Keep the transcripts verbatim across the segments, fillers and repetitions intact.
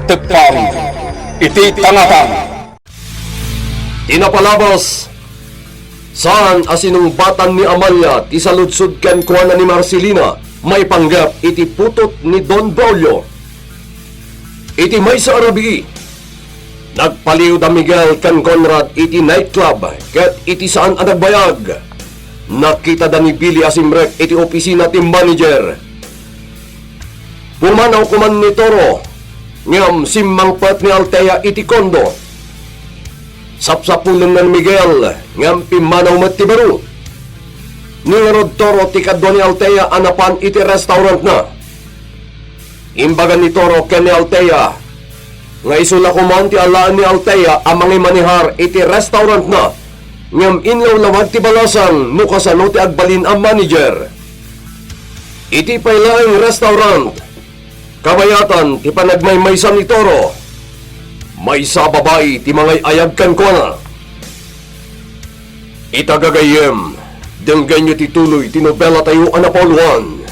Tagpang iti tangatang. Ti napalabas, saan a sinungbatan ni Amalia ti saludsod kenkuana ni Marcelina maipanggep iti putot ni Don Braulio. Iti maysa a rabii, nagpaliw da Miguel ken Conrad iti nightclub ket iti saan a nagbayag, nakitada ni Billy a simrek iti opisina ti manager. Pumanaw koman ni Toro, ngem simmangpet ni Althea iti kondo. Sapsapulenna ni Miguel, ngem pimmanaw met ti baro. Ni ngarud Toro ti kadua ni Althea a napan iti restaurantna. Imbaga ni Toro ken ni Althea nga isu la koman ti alaen ni Althea a mangimanehar iti restaurantna, ngem inlawlawag ti balasang no kasano ti agbalin a manager. Iti pay laeng restaurant, kabayatan ti panagmaymaysa ni Toro. Maysa a babai ti mangay-ayab kenkuana. Ita gagayyem, denggenyo ti tuloy ti nobelatayo a napauluan.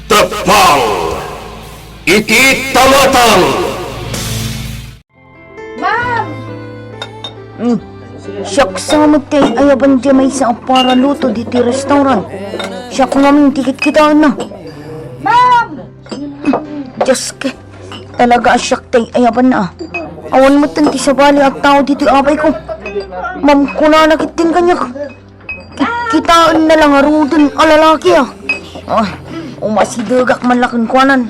Tagpang iti tangatang! Ma'am! Hmm. Siak sa met ti ay-ayaban ti maysa a paraluto diti restaurant. Siak ngamin ti kitkitaenna. Ma'am! Dioske, talaga a siak ti ay-ayabanna. Awan metten ti sabali a tao ditoy apay ko. Ma'am, kunana ketdin kaniak. Kitkitaenna la ngaruden a lalaki, a. Ah, umasidegak man la kenkuanan.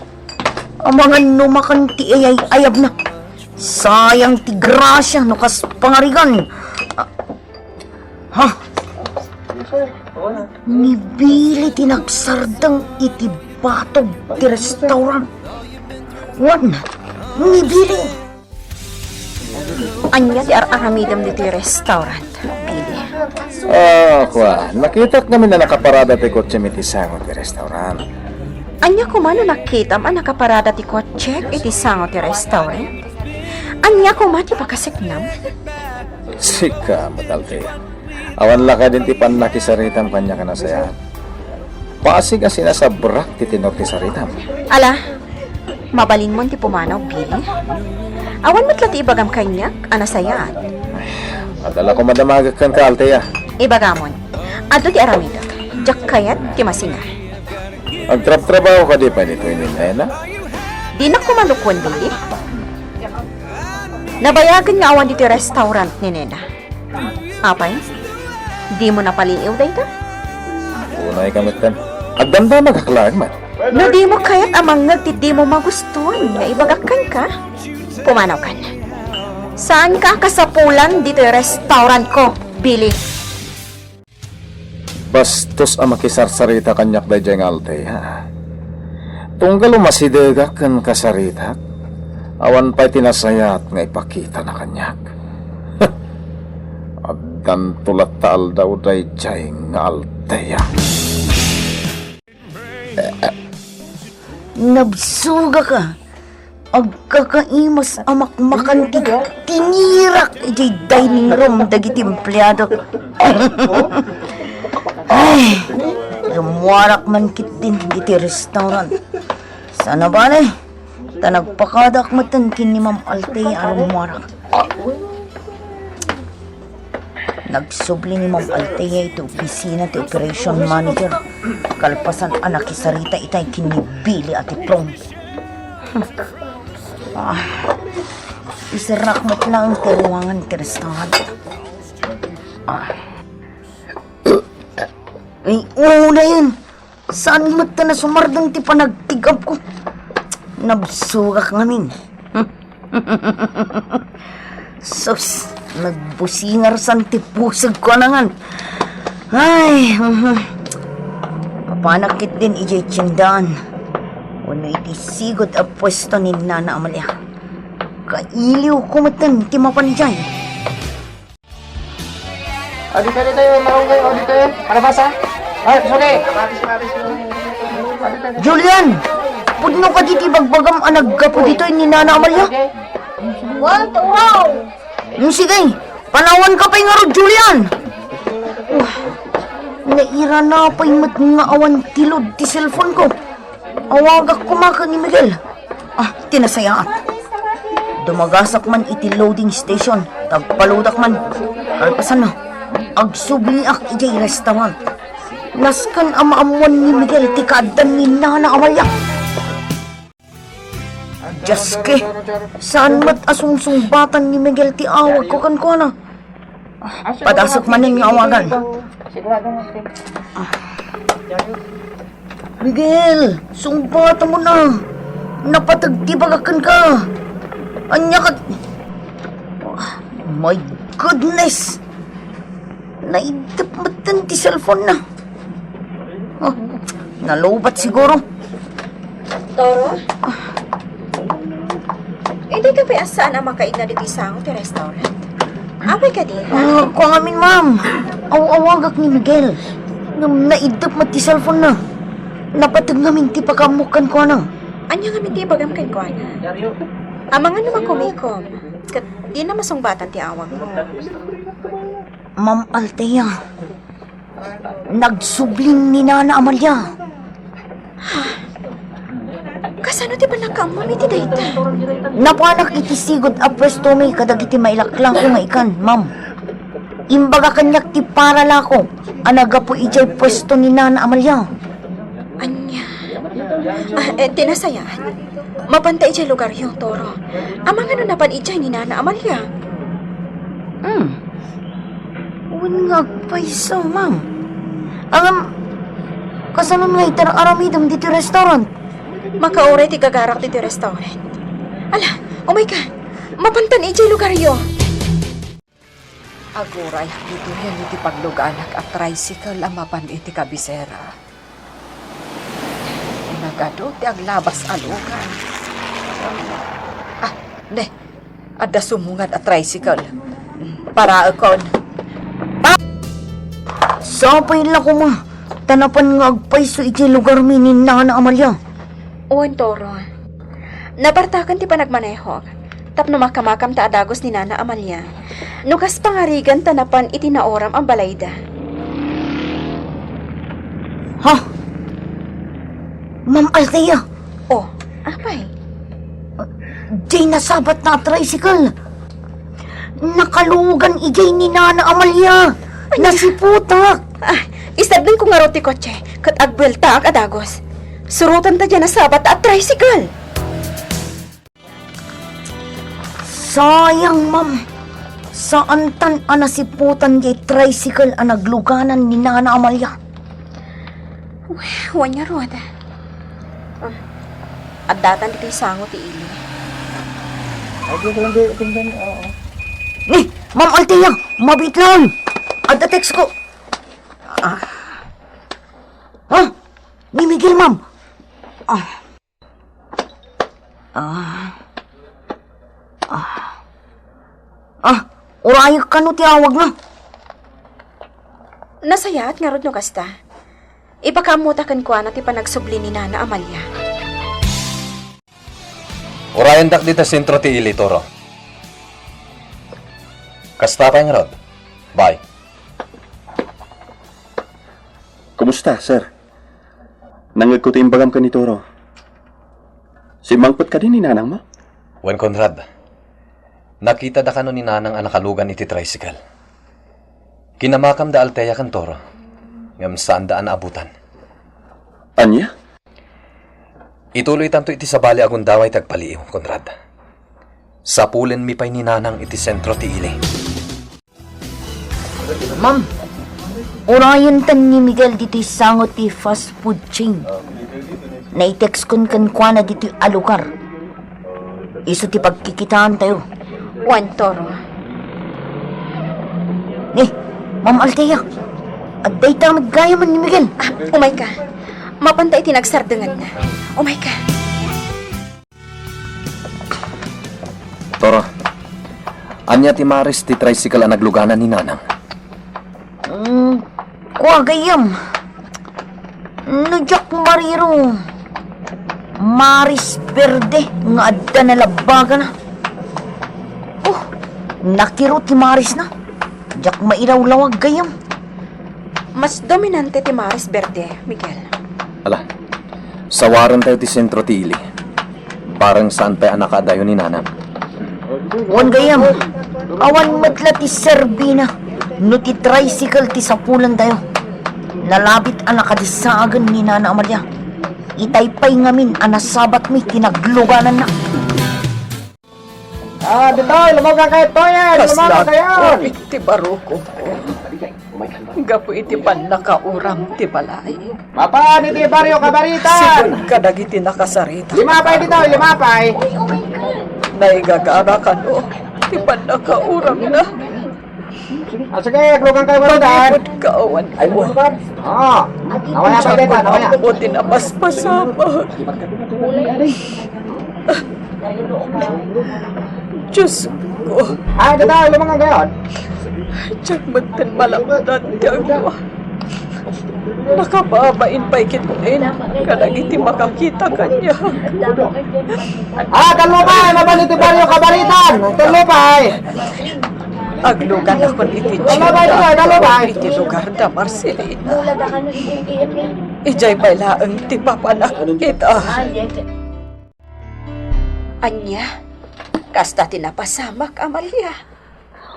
Amangan no makan ti ay-ayabna. Sayang ti grasia no kas pangarigan. Ah, ha? Ni Billy ti nagsardeng iti batog ti restaurant. Wen, ni Billy. Ania ti ar-aramidem ditoy restaurant, Billy? Ah, kuan, nakitak ngamin a nakaparada ti kotsem iti sango ti restaurant. Ania koma no nakitam a nakaparada ti kotsek iti sango ti restaurant? Ania koma ti pakaseknam? Sika met, Althea. Awan la kadin ti pannakisaritam kaniak a nasayaat. Pasig a sinasabrak ti tenor ti saritam. Ala, mabalinmon ti pumanaw, Billy. Awan met la ti ibagam kaniak a nasayaat. Adda la koma damagek kenka, Althea. Ibagamon, adu ti aramidek. Diak kayat ti masinga. Agtrabtrabaho kadi pay ditoy ni Nena? Dinak koma lukon, Billy. Nabayagen nga awan ditoy restaurant ni Nena. Apay? Dimo napaliiw dayta? Unay ka metten. Agdamdamagak laeng met. No dimo kayat a mangngeg ti dimo magustuan nga ibagak kenka, pumanawkan. Saanka a kasapulan ditoy restaurantko, Billy. Bastos a makisarsarita kaniak daydiay nga Althea. Tunggal umasidegak ken kasaritak, awan pay ti nasayaat nga ipakitana kaniak. Addanto latta aldaw daydiay nga Althea. Nabsugak a agkakaimas a makmakan ti tinirak idiay dining room dagiti empleado. Ay, rummuarak man ketdin iti restaurant. Saan a bale, ta nagpakadaak metten ken ni Ma'am Althea a rummuarak. Nagsubli ni Ma'am Althea iti opisina ti operation manager, kalpasan a nakisarita itay ken ni Billy a ti Prong. Ah, iserrak met laeng ti ruangan ti restaurant. Ah. Ay, unayen. Saan met ta nasumardeng ti panagtig-apko? Nabsugak ngamin. Sus, nagbusingarsan ti pusegko a nangan. Ay, mhm. Mapanak ketdin idiay tiendaan wenno iti sigud a puesto ni Nana Amalia. Kailiwko metten ti mapan idiay. Auditor ito yung marunggay auditor. Para basa? Ah, sorry. Julian! Pudno kadi ti bagbagam a naggapu ditoy ni Nana Amalia? Wow, tuhaw! Mm, sige, panawanka pay ngarud, Julian! Uh, nairana pay met nga awan ti load ti cellphone ko. Awagak koma ken ni Miguel. Ah, ti nasayaat. Dumagasak man iti loading station, tagpaludak man. Kalpasanna, agsubliak idiay restaurant. Nasken a maammuan ni Miguel ti kaaddan ni Nana Amalia. Dios ko, saan met a sungsungbatan ni Miguel ti awagko kenkuana. Padasek manen nga awagan. Miguel, sungbatamon a. Napateg ti bagak kenka. Ania ket, my goodness! Naiddep metten ti cellphone na. Oh, nalubat siguro. Toro? Iti kape a saan a makaidna ditoy sango ti restaurant? Apay kadi, ha? Ah, kua ngamin, ma'am. Aw-awagak ni Miguel. Ngem naiddep met ti cellphone na. Napateg ngamin ti pakaammo kenkuana. Ania ngamin ti ibagam kenkuana? Amangan no makumikom, ket dina masungbatan ti awagmo. Ma'am Althea, nagsubli ni Nana Amalia. Kasano ti pannakaammo iti dayta? Napanak iti sigud a puestomi kadagiti mailaklako nga ikan, ma'am. Imbaga kaniak ti paralako a naggapu idiay puesto ni Nana Amalia. Ania? Ah, eh, ti nasayaat. Mapanta idiay lugaryo, Toro. Amangan no napan idiay ni Nana Amalia? Hmm. Wen nga agpayso, ma'am. Ngem, kasano nga iti ar-aramidem ditoy restaurant? Makauray ti gagarak ditoy restaurant. Ala, umayka. Mapantan idiay lugaryo. Agurayak ditoyen iti pagluganak a tricycle a mapan iti kabisera. Nagadu ti aglabas a lugar. Ah, ne, adda sumungad a tricycle. Paraekon. Pa- Sapay la koma, ta napan nga agpayso iti lugarmi ni Nana Amalia. Wen, Toro. Napartaken ti panagmanehok tapno makamakam ta a dagus ni Nana Amalia. No kas pangarigan ta napan iti naoram a balayda. Ha? Ma'am Althea? Oh, apay? Diay nasabat na a tricycle. Nakalugan idiay ni Nana Amalia. Ania? Nasiputak. Ah, isardengko ngarud ti kotse, ket agbueltaak a dagus. Surotan ta diay nasabat a tricycle. Sayang, ma'am. Saantan a nasiputan diay tricycle a nagluganan ni Nana Amalia. Wen ngarud. Ah, addatan ditoy sango ti ili. Ay, di ko lang di, tingnan, oo. Ni, Ma'am Althea, mabiit laeng. Adda text ko. Ah. Ha? Ni Miguel, ma'am. Ah. Ah. Ah. Ah, urayek kano ti awagna. Nasayaat ngarud no kasta. Ipakaammo ta kenkuana ti panagsubli ni Nana Amalia. Urayendak dita sentro ti ili, Toro. Kasta pay ngarud. Bye. Kumusta, sir? Nangngegko ti imbagam ken ni Toro. Simmangpet kadi ni nanangmo? Wen, Conrad. Nakitada kano ni nanang a nakalugan iti tricycle. Kinamakam da Althea ken Toro, ngem saanda a naabutan. Ania? Ituloytanto iti sabali a gundaway ti agpaliiw, Conrad. Sapulenmi pay ni nanang iti sentro ti ili. Ma'am, urayentan ni Miguel ditoy sango ti fast food chain. Naitekstkon kenkuana ditoy a lugar. Isu ti pagkikitaantayo. Wen, Toro. Ni, Ma'am Althea, adda ita met gayamen ni Miguel. Ah, umayka. Mapanta iti nagsardenganna. Umayka. Toro, ania ti maris ti tricycle a nagluganan ni nanang? Mm, kua gayyem. No diak mariro, maris berde nga adda nalabbagana. Oh, nakiro ti marisna. Diak mailawlawag gayyem. Mas dominante ti maris berde, Miguel. Ala, sawarentayo ti sentro ti ili. Parang saan pay a nakaadayo ni Nanang. Wen gayam, awan met la ti serbina no ti tricycle ti sapulantayo. Nalabit a nakadisaagen ni Nana Amalia. Itay pay ngamin a nasabatmi ti naglugananna. Ah, ditoy, lumogan kayo, Toyen! Kasla Lumogan kayo! Tubig ti barukongko. Gapu iti pannakauram ti balay. Mapan iti Barrio Cabaritan! Sigun kadagiti nakasarita. Limapay ditoy, limapay! Naigagara kano ti pannakauramna. Ah, sige, aglugan kayo nga daan. Pagipod ka awan. Ay, mo ba? Oo. Awaya pa dito, awaya. Ako din napaspasamak. Diyos ko. Ah, dito, lumangan kayo. Diak metten malapdan ti agwa. Nakababain pay ketdin kadagiti makakita kaniak. Ah, talupay! Mapan iti Barrio Cabaritan! Talupay! Agluganakon iti Talupay, talupay, talupay! Iti lugar da Marcelina. Idiay pay laeng ti papanak ita. Ania? Kasta ti napasamak, Amalia?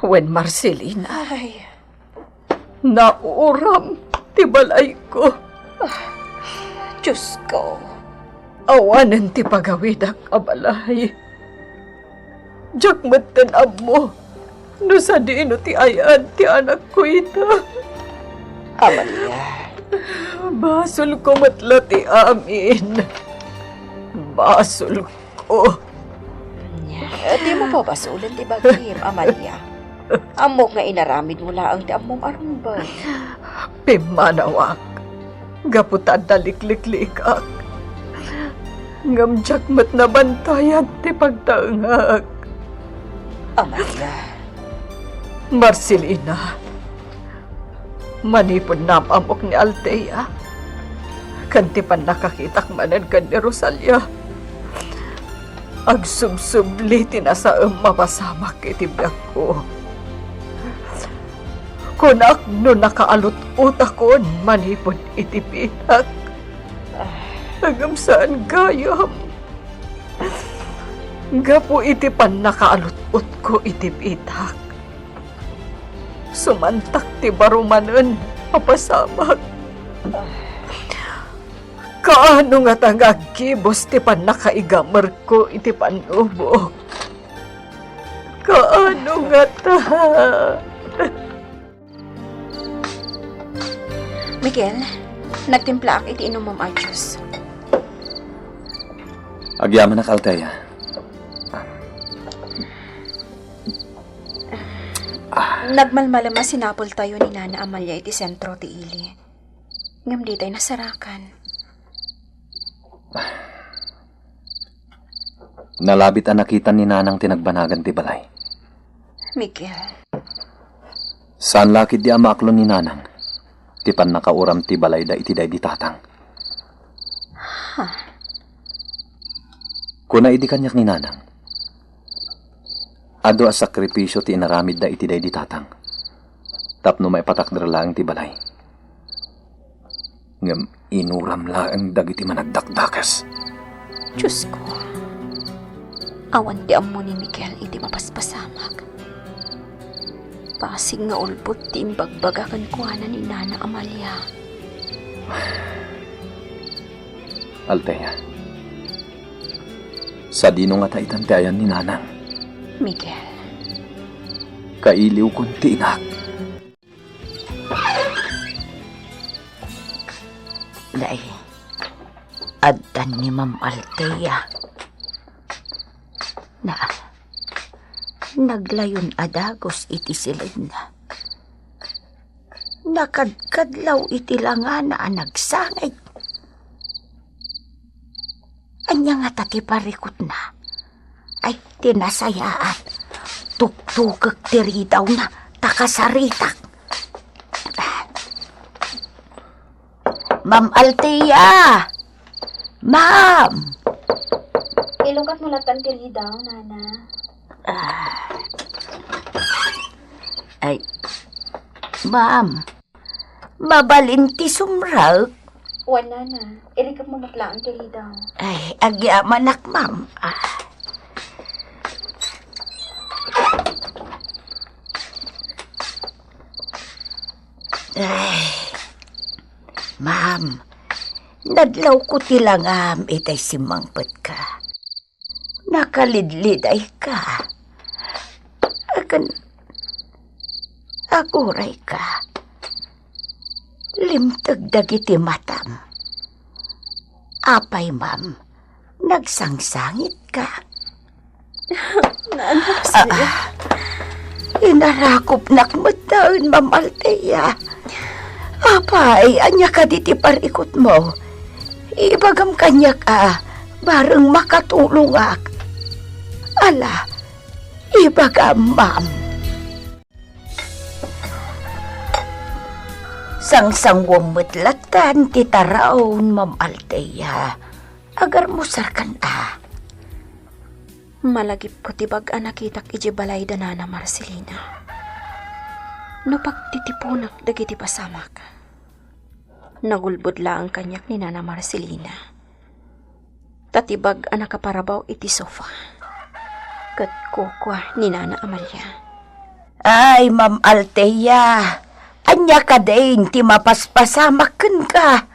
Wen, Marcelina. Ay. Nauram ti balayko. Ah, Diyos ko. Awanen ti pagawidak a balay. Diak metten ammo no sadino ti ay-ad ti anakko ita. Amalia. Basolko met la ti amin. Basolko. Dimo pabasolen ti bagim, Amalia. Ammok nga inaramidmo laeng ti ammom a rumbeng. Pimmanawak gapu ta adda liklikliikak. Ngem diak met nabantayan ti pagtaengak. Amalia. Marcelina, manipud naam-ammok ni Althea ken ti pannakakitak manen ken ni Rosalia, agsubsubli ti nasaem a pasamak iti biagko. Kunak no nakaalut-utakon manipud iti binak. Ngem saan gayam. Gapu iti pannakaalut-otko iti bitak, sumantak ti baro manen a pasamak. Kaano ngata nga aggibus ti pannakaigamerko iti pannubok? Kaano ngata? Miguel, nagtimplaak iti inumom a juice. Agyamanak, Althea. Nagmalmalem a sinapultayo ni Nana Amalia iti sentro ti ili. Ngem ditay nasarakan. Nalabit a nakita ni Nanang ti nagbanagan ti balay. Miguel. Saan la ketdi a maaklon ni Nanang ti pannakauram ti balayda iti daydi tatang. Ha? Kuna idi kaniak ni Nanang, adu a sakripisio ti inaramidda iti daydi tatang tapno maipatakder laeng ti balay. Ngem inuram laeng dagiti managdakdakes. Diyos ko, awan ti ammo ni Miguel iti mapaspasamak. Basig nga ulbod ti imbagbaga kenkuana ni Nana Amalia. Althea, sadino ngata itan ti ayan ni Nanang? Miguel. Kailiwkon ti inak. Nay, addan ni Ma'am Althea. Na, naglayon a dagus iti silenna. Nakadkadlaw iti langana a nagsangit. Ania ngata ti parikutna? Ay, ti nasayaat, tuktukek ti ridawna, ta kasaritak. Ma'am Althea! Ma'am! Ilukatmo lattan ti ridaw, Nana. Ah. Ay, ma'am, mabalin ti sumrek? Wen, nana, irikepmo met laeng ti ridaw. Ay, agyamanak, ma'am. Ah. Ay, ma'am, nadlawko ti langam itay simmangpetka. Nakalidlidayka. Agan, agurayka. Limteg dagiti matam. Apay, ma'am, nagsangsangitka? Nana, ah, ah. Inarakupnak met laeng, Ma'am Althea. Apay, ania kadi ti parikutmo? Ibagam kaniak a bareng makatulongak. Ala, ibagam, ma'am. Sangsanguem met lattan ti taraon, Ma'am Althea. Agarmusarkan a. Malagipko ti bag a nakitak idiay balay da Nana Marcelina. No pagtitiponak dagiti pasamak, nagulbod laeng kaniak ni Nana Marcelina. Ta ti bag a nakaparabaw iti sofa. Ket kukua ni Nana Amalia. Ay, Ma'am Althea, ania kadin ti mapaspasamak kenka?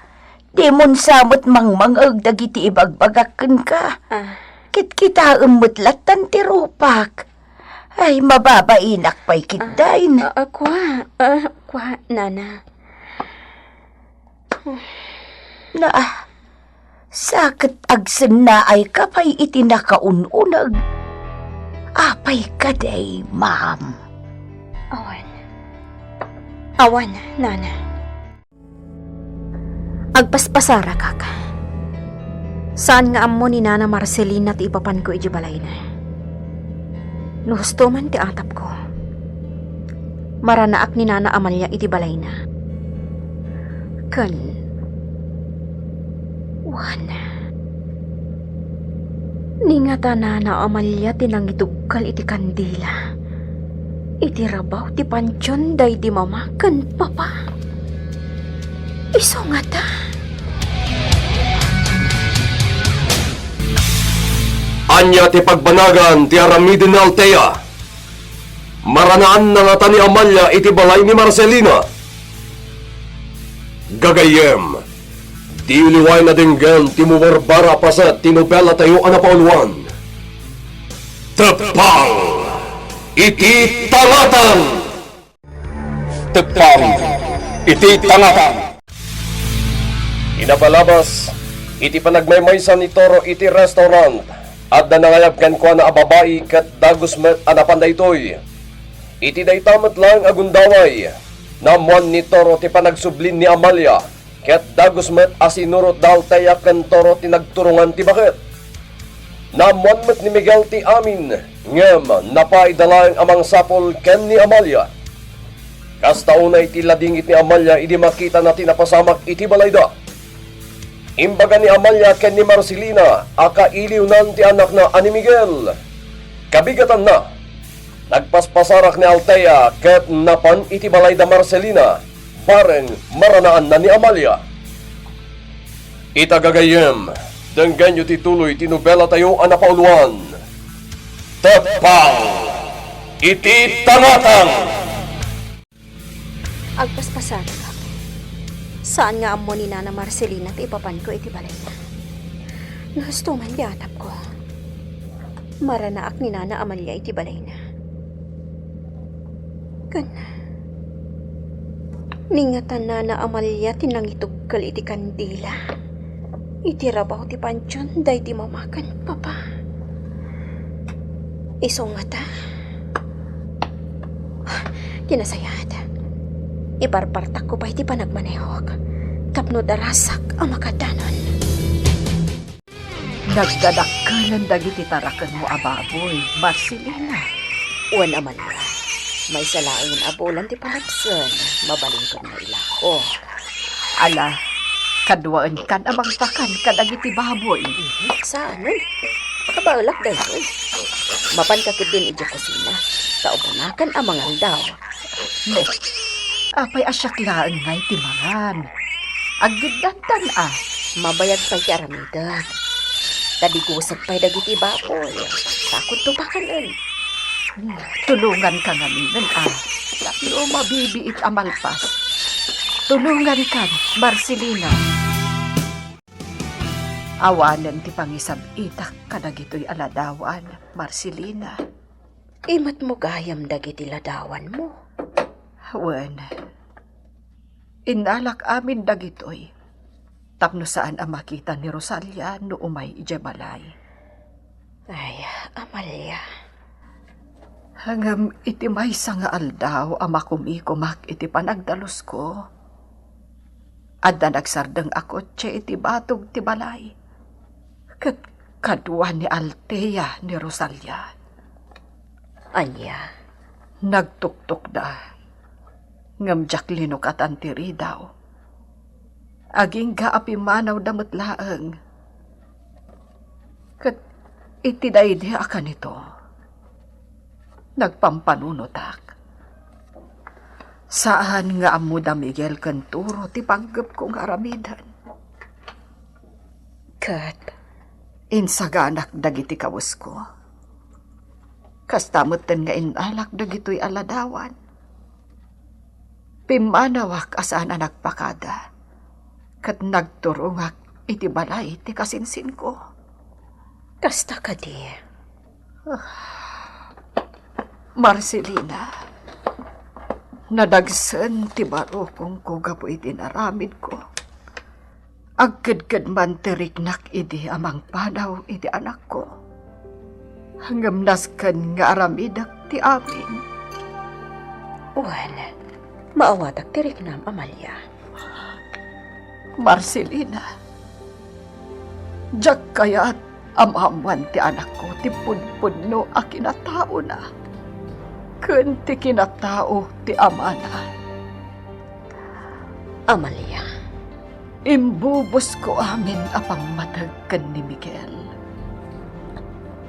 Dimon sa met mangmangeg dagiti ibagbagak kenka. Ah. Kitkitaem met lattan ti rupak. Ay, mababainak pay ketdin. Ah, ah, kua, ah, kua, nana. Na, sa ket agsennaayka pay iti nakaun-uneg. Apay kadi, ma'am? Awan. Awan, nana. Agpaspasarakak. Saan nga ammo ni Nana Marcelina ti ipapanko idiay balayna. No husto man ti atapko, maranaak ni Nana Amalia iti balayna. Ken, wen, ni ngata Nana Amalia ti nangitugkal iti kandila iti rabaw ti pantion daydi Mama ken Papa. Isu ngata. Ania ti pagbanagan ti aramiden ni Althea? Maranaanna ngata ni Amalia iti balay ni Marcelina? Gagayyem, diyo liwayen a denggen ti mubarbara a paset ti nobelatayo a napauluan, Teppang iti Tangatang! Teppang iti Tangatang. Inabalabas, iti panagmaymaysa ni Toro iti restaurant, adda nangayab kenkuana a babai ket dagus met a napan daytoy. Iti dayta met laeng a gundaway, naammoan ni Toro ti panagsublin ni Amalia. Ket dagus met a sinurot da Althea ken Toro ti nagturongan ti baket. Naammoan met ni Miguel ti amin, ngem napaayda laeng a mangsapul ken ni Amalia. Kasta unay ti ladingit ni Amalia idi makitana ti napasamak iti balayda. Imbaga ni Amalia ken ni Marcelina a kailiwnan ti anakna a ni Miguel. Kabigatanna, nagpaspasarak ni Althea ket napan iti balay da Marcelina, bareng maranaanna ni Amalia. Ita gagayyem, denggenyo ti tuloy ti nobelatayo a napauluan, Teppang iti Tangatang! Agpaspasarakak. Saan nga ammo ni Nana Marcelina ti ipapanko iti balayna. Nahusto man ti atapko. Maranaak ni Nana Amalia iti balayna. Ken, ni ngata Nana Amalia ti nangitugkal iti kandila iti rabaw ti pantion daydi Mama ken Papa. Isu ngata. Ti nasayaat, iparpartakko pay ti panagmanehok tapno darasak a makadanon. Nagdadakkelen dagiti tarakenmo a baboy, Marcelina. Wen, Amalia, maysa laengen a bulan ti panagsen, mabalinko nga ilako. Ala, kaduaenkan a mangpakan kadagiti baboy. Mhm, saanen. Kabaelak daytoy. Mapanka ketdin idiay kusina, ta umanakan a mangaldaw. Ne, apay a siak laeng ngay ti mangan? Aggiddantan a, mabayag pay ti aramidek. Ta digusek pay dagiti baboy. Sakot to pakanen. Tulonganka ngamin a, tapno mabibiit a malpas. Tulongankan, Marcelina. Awanen ti pangisab-itak kadagitoy a ladawan, Marcelina. Imatmo gayam dagiti ladawanmo. Wen, innalak amin dagitoy tapno saan a makita ni Rosalia no umay idiay balay. Ay, Amalia. Ngem iti maysa nga aldaw a makumikumak iti panagdalusko, adda nagsardeng a kotse iti batog ti balay. Ket kadua ni Altea ni Rosalia. Ania? Nagtuktukda. Ngem diak linukatan ti ridaw. Agingga a pimmanawda met laeng. Ket iti daydi a kanito, nagpampanunotak. Saan nga ammo da Miguel ken Turo ti panggepko nga aramiden. Ket insaganak dagiti kawesko. Kasta metten nga innalak dagitoy a ladawan. Pimmanawak a saan a nagpakada, ket nagturongak iti balay ti kasinsinko. Kasta kadi? Ah, Marcelina, nadagsen ti barukongko gapu iti naramidko. Agkedked man ti riknak idi a mangpanaw iti anakko. Ngem nasken nga aramidek ti amin. Wen, maawatak ti riknam, Amalia. Marcelina, diak kayat a maammoan ti anakko ti pudpudno a kinataona ken ti kinatao ti amana. Amalia. Imbubosko amin a pammateg ken ni Miguel.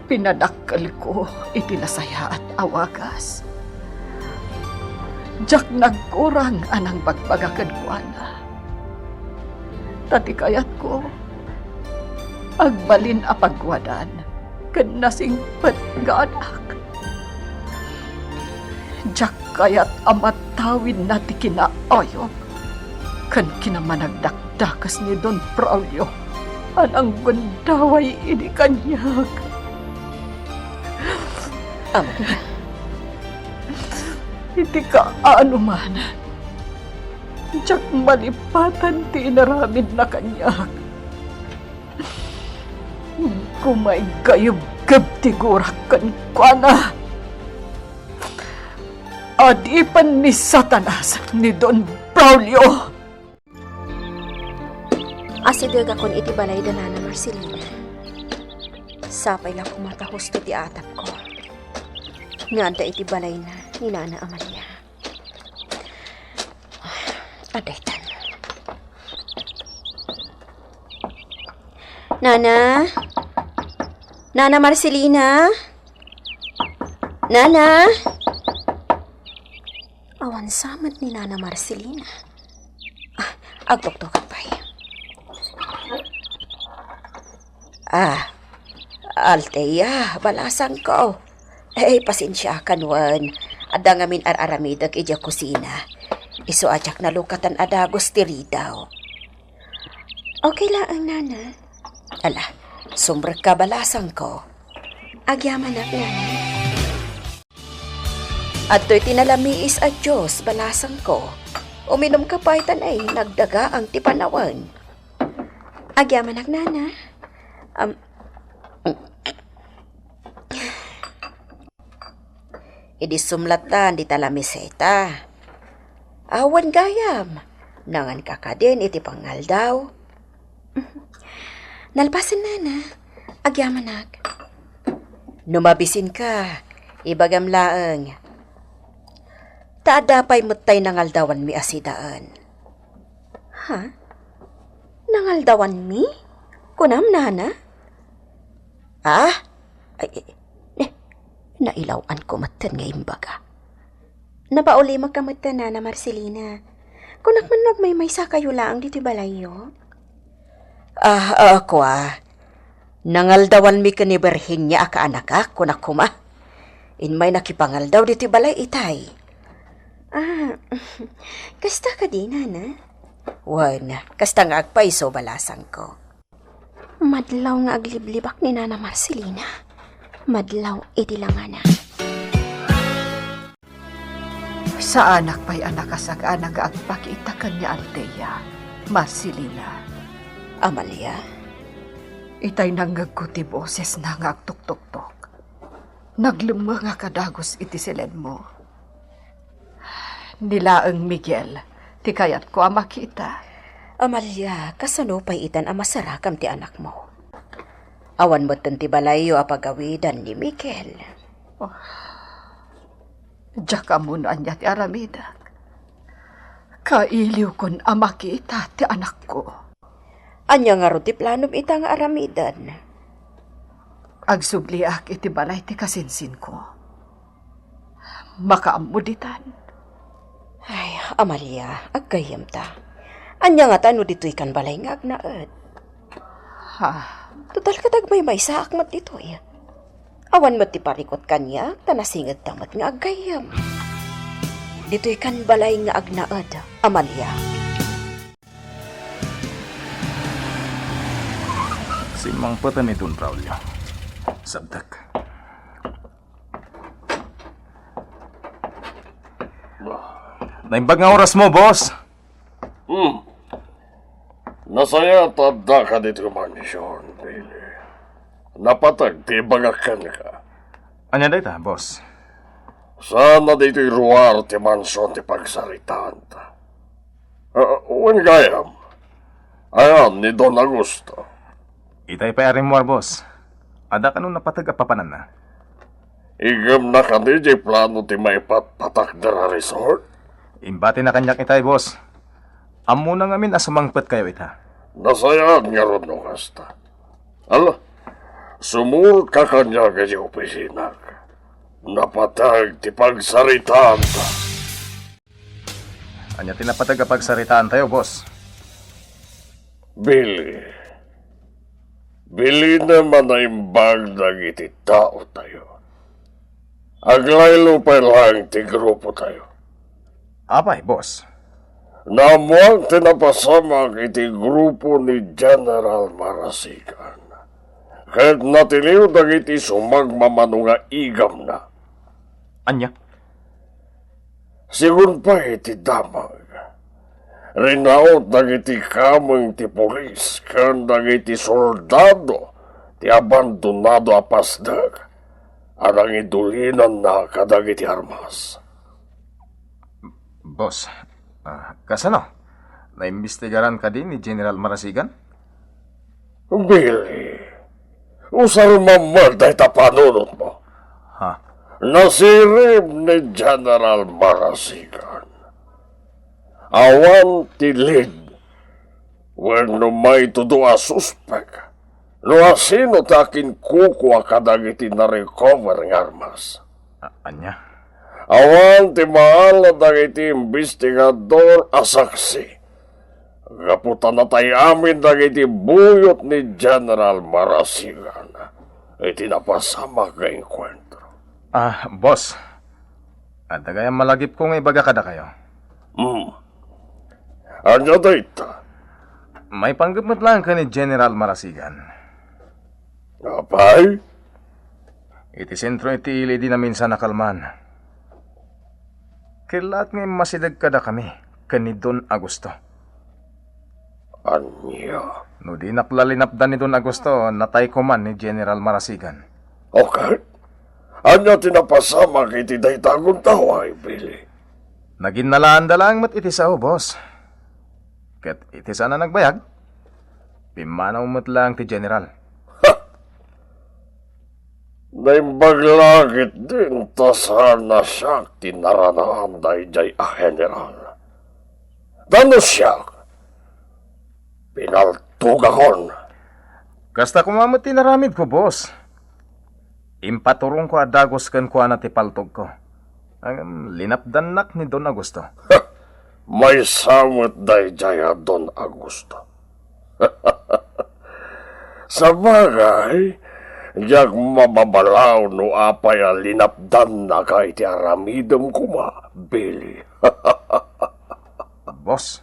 Pinadakkelko iti nasayaat a wagas. Diak nagkurang a nangbagbaga kenkuana. Ta ti kayatko, agbalin a pagwadan ken nasingpet nga anak. Diak kayat a matawidna ti kinaayup ken kinamanagdakdakes ni Don Braulio a nanggundaway idi kaniak. Amalia. Iti kaano man, diak malipatan ti inaramidna kaniak. Kumaygayebgeb ti gurak kenkuana. Adipen ni Satanas ni Don Braulio. Asidegakon iti balay da Nana Marcelina. Sapay la koma ta husto ti atapko nga adda iti balayna ni Nana Amalia. Adaytan. Nana? Nana Marcelina? Nana? Awan sa met ni Nana Marcelina. Ah, agtuktukan pay. Ah, Altea, balasangko. Eh, pasensiakan wen. Adda ngamin ar-aramidek idiay kusina. Isu a diak nalukatan a dagus ti ridaw. Okay laeng, Nana. Ala, sumrekka, balasangko. Agyamanak, Nana. Adtoy ti nalamiis a Dios, balasangko. Uminumka pay ta nagdagaang ti panawen. Agyamanak, Nana. Am, idi sumlatan dita lamiseta. Awan gayam, nanganka kadin iti pangaldaw. Nalpasen, Nana. Agyamanak. No mabisinka, ibagam laeng. Ta adda pay met tay nangaldawanmi a sidaen. Ha? Nangaldawanmi? Kunam, Nana? Ah? Ay, eh, eh, nailaw-anko metten nga imbaga. Napaulimek ka metten, Nana Marcelina. Kunak man no agmaymaysa kayo laeng ditoy balayyo? Ah, ah, kua. Nangaldawanmi ken ni Virginia a kaanakak, kunak koma. Immay nakipangaldaw ditoy balay itay. Ah, kasta kadi, nana? Wen, kasta nga agpayso balasangko. Madlaw nga agliblibak ni Nana Marcelina. Madlaw iti langana. Saanak pay a nakasagana nga agpakita ken ni Althea, Marcelina. Amalia? Itay nangngegko ti bosesna nga agtuktoktok. Naglemmeng a kadagus iti silenmo. Ni laeng Miguel ti kayatko a makita. Amalia, kasano pay itan a masarakam ti anakmo? Awan metten ti balayyo a pagawidan ni Miguel. Oh, diak ammo no ania ti aramidek. Kailiwkon a makita ti anakko. Ania ngarud ti planom ita nga aramiden? Agsubliak iti balay ti kasinsinko. Makaammo ditan. Ay, Amalia, aggayyemta. Ania ngata no ditoy kan balay nga agnaed? Ha? Total, ket agmaymaysaak met ditoy. Awan met ti parikut kaniak, ta nasingedta met nga aggayyem. Ditoy kan balay nga agnaed, Amalia. Simmangpeten ni Don Braulio. Sabtek. Naimbag nga oras mo, boss. Hmm. Nasayaat ta addaka ditoy mansion, Billy. Napateg ti ibagak kenka. Ania dayta, boss? Saan a ditoy ruar ti mansion ti pagsaritaanta? Ah, wen gayam, ayan ni Don Augusto? Itay pay a rimmuar, boss. Adda kano napateg a papananna? Iggemna kadi diay plano ti maipatpatakder a resort? Imbatina kaniak itay, boss. Ammona ngamin a sumangpetkayo ita. Nasayaat ngarud no kasta. Ala, sumurotka kaniak idiay opisinak. Napateg ti pagsaritaanta. Ania ti napateg a pagsaritaantayo, boss? Billy, bilinem a naimbag dagiti taotayo. Aglaylo pay laeng ti grupotayo. Apay, boss? Naammoak ti napasamak iti grupo ni General Marasigan, ket natiliw dagiti sumagmamano nga igamna. Ania? Sigun pay ti damag, rinaut dagiti kameng ti pulis ken dagiti soldado ti abandonado a pasdek a nangidulinanna kadagiti armas. Boss, ah, kasano? Naimbestigaran kadi ni General Marasigan? Billy, usarem met dayta panunotmo. Ha? Nasirib ni General Marasigan. Awan ti lead wenno maitudo a suspek no asino ti akinkukua kadagiti na-recover nga armas. A-, ania? Awan ti maala dagiti imbestigador a saksi gapu ta natay amin dagiti buyot ni General Marasigan iti napasamak nga engkuentro. Ah, boss. Adda gayam malagipko nga ibaga kadakayo. Hmm. Ania dayta? Maipanggep met laeng ken ni General Marasigan. Apay? Iti sentro iti ili idi naminsan a kalman. Kellaat nga immasideg kadakami ken ni Don Augusto. Ania? No dinak la linapdan ni Don Augusto, natay koman ni General Marasigan. Okay. Ania ti napasamak iti dayta a agundaway, Billy? Naginnalaanda laeng met iti sao, boss. Ket iti saan a nagbayag, pimmanaw met laeng ti General. Ha! Naimbag la ketdin ta saan a siak ti naranaan daydiay a General. Tano siak, pinaltogakon. Kasta koma met ti naramidko, boss. Impaturongko a dagus kenkuana ti paltogko. Ngem linapdannak ni Don Augusto. Maysa met daydiay a Don Augusto. Sabagay, diak mababalaw no apay a linapdannaka iti aramidem koma, Billy. Boss.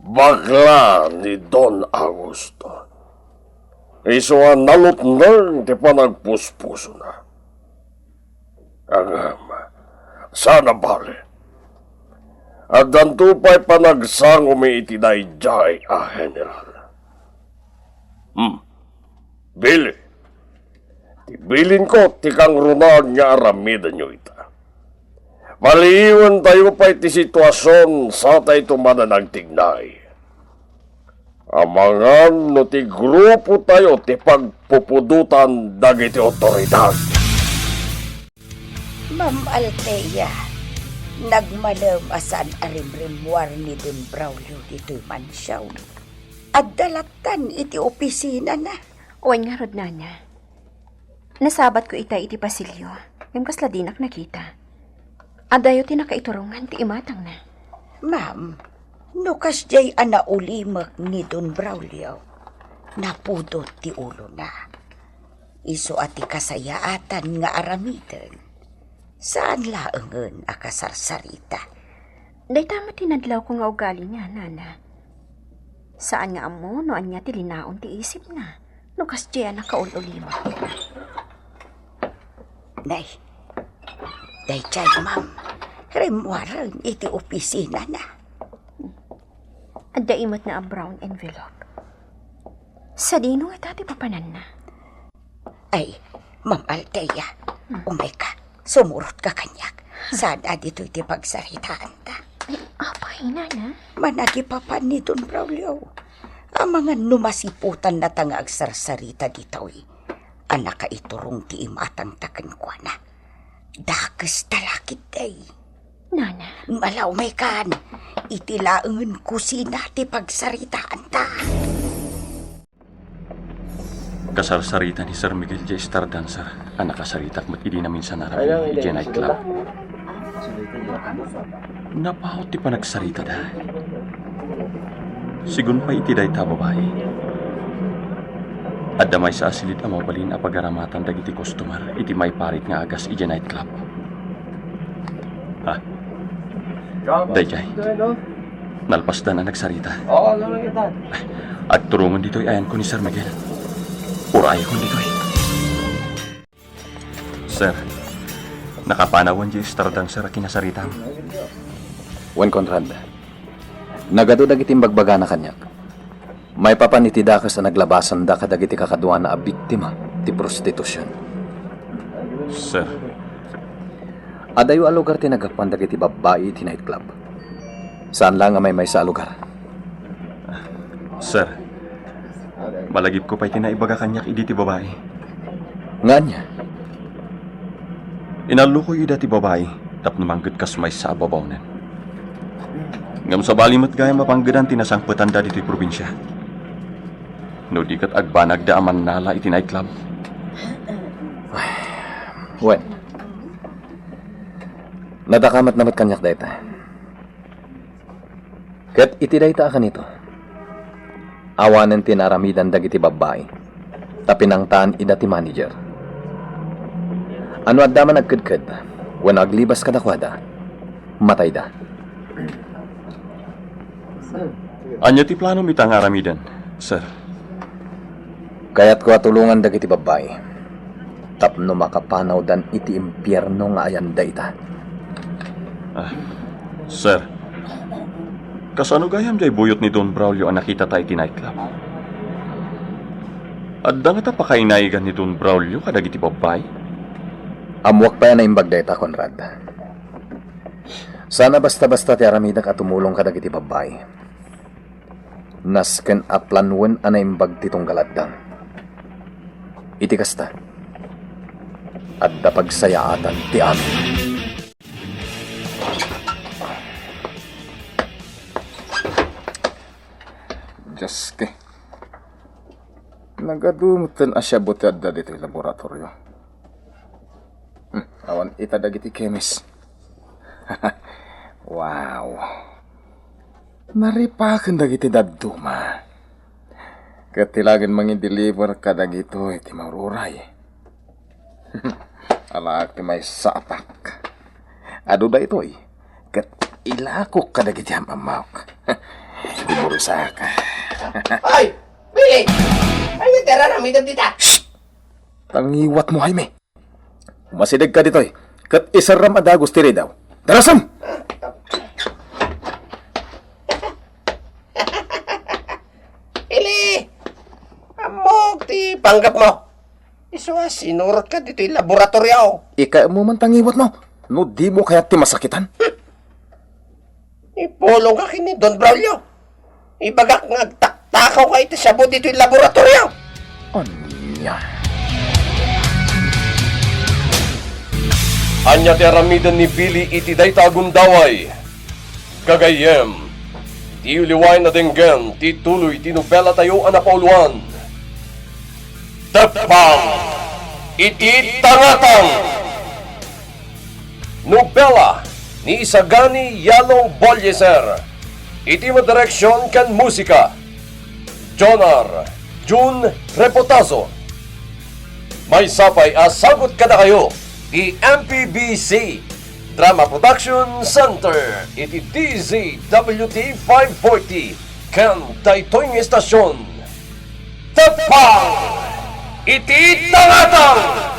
Bakla ni Don Augusto. Isu a nalutneng ti panagpuspusona. Ngem, saan a bale. Addanto pay panagsangomi iti daydiay a general. Hmm. Billy, ti bilinko ti kangrunaan nga aramidenyo ita. Paliiwentayo pay ti situasion satayto manen agtignay. Amangan no ti grupotayo ti pagpupudotan dagiti otoridad. Ma'am Althea, nagmalem a saan a rimrimmuar ni Don Braulio ditoy mansion. Adda lattan iti opisinana. Wen ngarud, nana. Nasabatko itay iti pasilio, ngem kasla dinak nakita. Adayo ti nakaiturongan ti imatangna. Ma'am, no kasdiay a naulimek ni Don Braulio, napudot ti ulona. Isu a ti kasayaatan nga aramiden. Saan laengen a kasarsarita. Dayta met ti nadlawko nga ugalina, nana. Saan nga ammo no ania ti linaon ti isipna no kasdiay a nakaul-ulimek. Nay, daydiay, ma'am, rimmuaren iti opisinana. Adda imetna a brown envelope. Sadino ngata ti papananna? Ay, Ma'am Althea, umayka. Sumurotka kaniak. Saan a ditoy ti pagsaritaanta? Ay, apay, nana? Managipapan ni Don Braulio. Amangan no masiputannata nga agsarsarita ditoy a nakaiturong ti imatangta kenkuana. Dakes ta la ketdi. Nana. Ala, umaykan. Iti laengen kusina ti pagsaritaanta. Kasarsarita ni Sir Miguel J. Star Dancer a nakasaritak met idi naminsan a rabii idiay nightclub. Napaut ti panagsaritada. Sigun pay iti dayta a babai, adda maysa a silid a mabalin a pagaramatan dagiti customer iti maiparit nga agas idiay nightclub. Ha? Daydiay. Nalpasdan a nagsarita. Oo, ano lang kita? Agturongen ditoy ayanko ni Sir Miguel. Urayakon ditoy. Sir, nakapanawen diay Star Dancer a kinasaritam. Wen, Conrad, nagadu dagiti imbagbagana kaniak. Maipapan iti dakes a naglabasanda kadagiti kakaduana a biktima ti prostitusion. Sir. Adayo a lugar ti naggapuan dagiti babbai iti nightclub. Saan la nga maymaysa a lugar. Sir, malagipko pay ti naibaga kaniak idi ti babai. Nga ania? Inallokoy ida ti babai tapno mangngeg kas maysa a babaonen. Ngem sabali met gayam a panggedan ti nasangpetanda ditoy probinsia. No di ket agbanagda a mannala iti nightclub. Wen, nadakamatna met kaniak dayta. Ket iti dayta a kanito, awanen ti naaramidan dagiti babbai, ta pinangtaan ida ti manager. A no adda man agkedked wenno aglibas kadakuada, matayda. Ania ti planom ita nga aramiden, sir? Kayatko a tulongan dagiti babbai tapno makapanawdan iti impierno nga ayanda ita. Ah, sir, kasano gayam diay buyot ni Don Braulio a nakitata iti nightclub? Adda ngata pakainayagan ni Don Braulio kadagiti babbai? Ammoak pay a naimbag dayta, Conrad. Saan a basta-basta ti aramidek a tumulong kadagiti babbai. Nasken a planoen a naimbag ti tunggal addang. Iti kasta, adda pagsayaatan ti amin. Dios, ke. Nagadu metten a siabut ti adda ditoy laboratorio. Hmm, awan ita dagiti kemis. Wow. Naripaken dagiti dadduma. Ket ti laeng mangideliver kadagitoy ti maururay. Alaak ti maysapak. Adu daytoy, ket ilakok kadagiti am-ammok. Ibursak. Ay! Billy! Ay, nga tara na, may dagdita! Shh! Tangiwatmo, Jaime. Umasidegka ditoy, ket iserram a dagus ti ridaw. Darasem! Billy! Ammok ti panggepmo. Isu a sinurot ka ditoy laboratorio. Ikaemmo man tangiwatmo. No dimo kayat ti masakitan? Ipulongka ken ni Don Braulio. Ibagak nga agtaktakawka iti shabu ditoy laboratorio. Ania? Ania ti aramiden ni Billy iti dayta a gundaway? Gagayyem, diyo liwaen a denggen ti tuloy ti nobelatayo a napauluan, Teppang iti Tangatang. Nobela ni Isagani Yalo Bolleser. Iti madireksion ken musika, Jonar Jun Reputazo. Maysa pay a sagut kadakayo ti M P B C Drama Production Center iti D Z W T five forty ken daytoy nga estasion, Teppang iti Tangatang!